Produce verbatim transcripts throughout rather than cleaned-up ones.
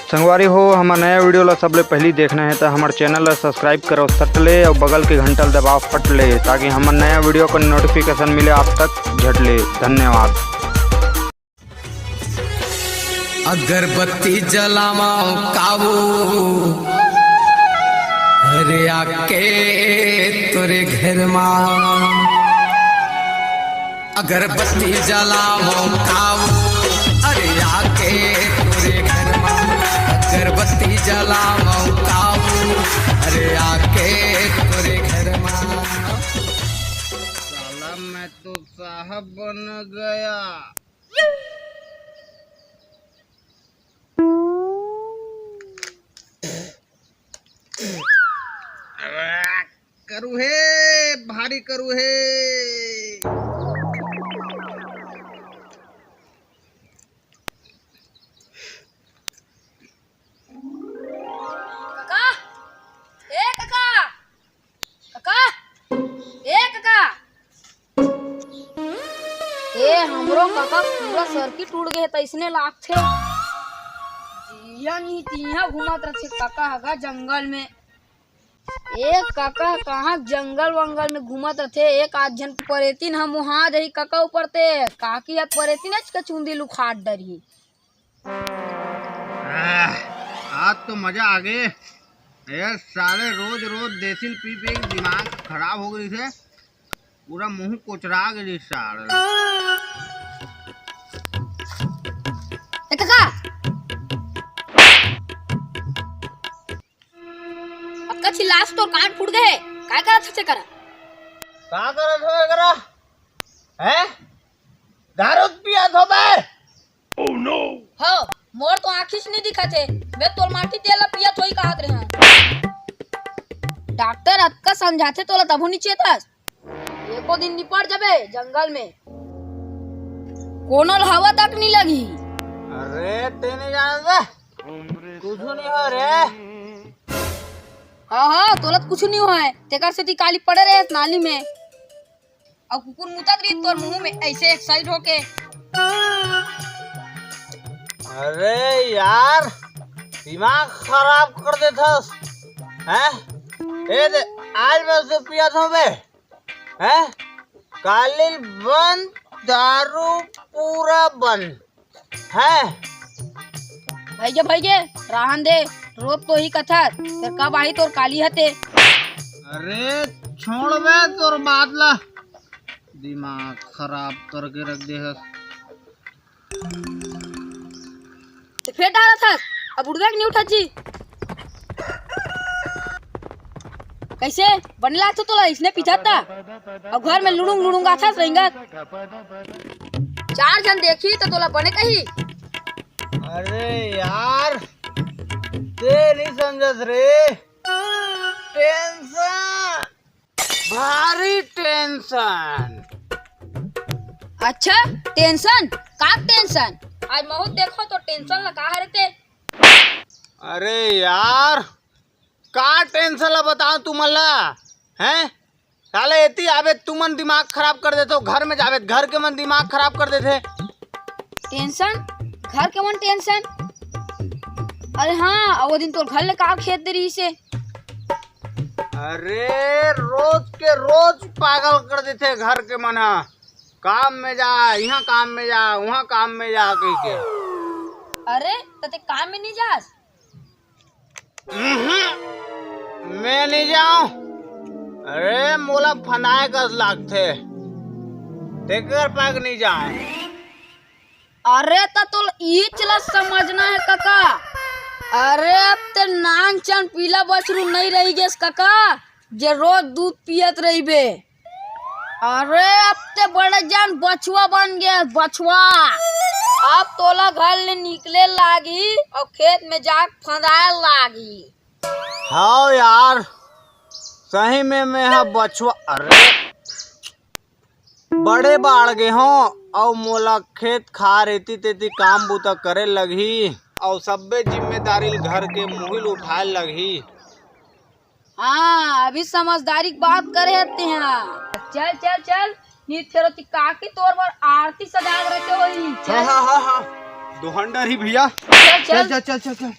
संगवारी हो, हमर नया video ला सबले पहिली देखना हे, त हमर channel ला subscribe करो सट ले अउ बगल के घंटा ला दबाओ फट ले, ताकि हमर नया video का notification मिले आप तक झट ले। धन्यवाद। अगरबत्ती जलावं काऊ, अरे आके तोरे घर मा। अगरबत्ती जलावं काऊ, अरे आके तोरे घर मा। अगरबत्ती जलावं काऊ, अरे आके तोरे घर मा। साला मैं तो साहब बन गया। करू हे, भारी करू हे। काका, ए काका, काका, ए काका। ए, हमरो काका पूरा circuit उड़ गे हे, तइसने लागथे। जिया नी तिहा घूमत रथे काका हगा जंगल में। ए काका, कहाँ जंगल वंगल में घूमत रथे? एक आध झन परेतिन ह मुहा जही काका ऊपर ते, काकी ह परेतिन अच के चुंदी ल उखाड़ डरही। आह, आज तो मजा आ गे। ए साले, रोज रोज देसी ल पी पी के दिमाग खराब हो गे हे। पूरा मुंह कोचरा गे हे साले। ए काका, अतका चिल्लास तोर कान फूट गे हे, काय करत हस एकरा? का करत हो एकरा? हैं? दारू पियत हो बे? हो, मोर तो आँखी से नहीं दिखत हे, मैं तोर माटी तेल ला पियत होही कहत रहे हंव। डॉक्टर अतका समझाथे तोला तभो नहीं चेतस। एको दिन निपट जबे जंगल में, कोनो ल हवा तक नहीं लगही। अरे ते नहीं जानत बे, कुछ नहीं हो रे। हाँ हाँ, तोला तो कुछ नहीं होय, तेकर सेती काली पड़े रहे नाली में। अउ कुकुर मुतत रही तोर मुंह में ऐसे excite होके। अरे यार, दिमाग खराब कर देथस, हैं? ए दे, आज मैं उसे पियत हों बे, हैं? काली बंद, दारू पूरा बंद, हैं? भइगे, भइगे, रहन दे, रोज तो ही कथस, फेर कब आही तोर काली हते? अरे, छोड़ बे तोर बात ला, दिमाग खराब करके रख दे हस। ते फेर डालत हस, अब उठबे के नहीं उठत जी। कैसे बने लागथे तोला इसने पीछा ता? अब घर में लुड़ुंग लुड़ुंग आथस रेंगत। चार झन देखी तो तोला बने कही। अरे यार, ते नहीं समझस रे। Tension, भारी tension। अच्छा, tension? का tension? आज महूं देखो तो tension ला का हरे ते? अरे यार, का tension ला बताओं तुमन ला, हैं? साले एती आबे तुमन दिमाग खराब कर देथो, घर में जाबे घर के मन दिमाग खराब कर देथे। Tension? घर के मन tension? अरे हाँ, वो दिन तोर घर ले काल खेत दे रही से। अरे रोज के रोज पागल कर देथे घर के मन हा, काम में जा, यहाँ काम में जा, वहाँ काम में जा कह के। अरे त ते काम में नहीं जास? उहुं, मैं नहीं जाऊं। अरे मोला फंदाए कस लागथे, तेकर पाग नहीं जाऊं। अरे त तोल ईच ला समझना है कका। अरे अब ते नान चन पीला बछरू नहीं रही गेस कका, जे रोज दूध पियत रहिबे। अरे अब ते बड़े जान बछुआ बन गया, बछुआ। अब तोला घर ले निकले लागी और खेत में जाके फंदाए लागी। हाँ यार, सही में मैं हा बछुआ। अरे बड़े बाढ़ गे हो, अउ मोला खेत खार एती तेती काम बूता करे लगही, अउ सब्बे जिम्मेदारी ल घर के मुहिल उठाए लगही। हाँ, अभी समझदारी के बात करे हते हाँ। चल चल चल, नी फेरो ती काकी तोर बर आरती सजा के रखे होही। हाँ चल। हाँ हाँ हाँ, दोहन डरही भैया। चल चल चल। चल चल चल चल।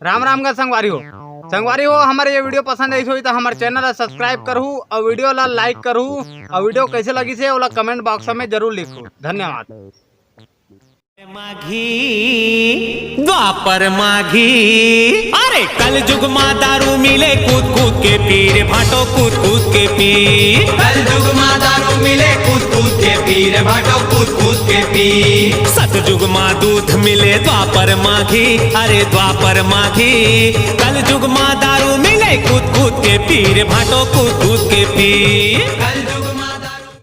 राम राम गा संगवारी हो। संगवारी हो, हमर ये video पसंद आइस होही त हमर channel ला subscribe करहू अउ video ला like करहू अउ video कइसे लगिस हे ओला comment box में जरूर लिखहू। धन्यवाद। माघी, द्वापर माघी। अरे कलजुग मा दारू मिले कूद कूद के पी रे भाटो, कूद कूद के पी। कलजुग मा दारू मिले कूद कूद के पी रे भाटो, कूद कूद के पी। सतजुग मा दूध मिले द्वापर माघी, अरे द्वापर माघी। कलजुग मा दारू मिले कूद कूद के पी रे भाटो, कूद कूद के पी। कलजुग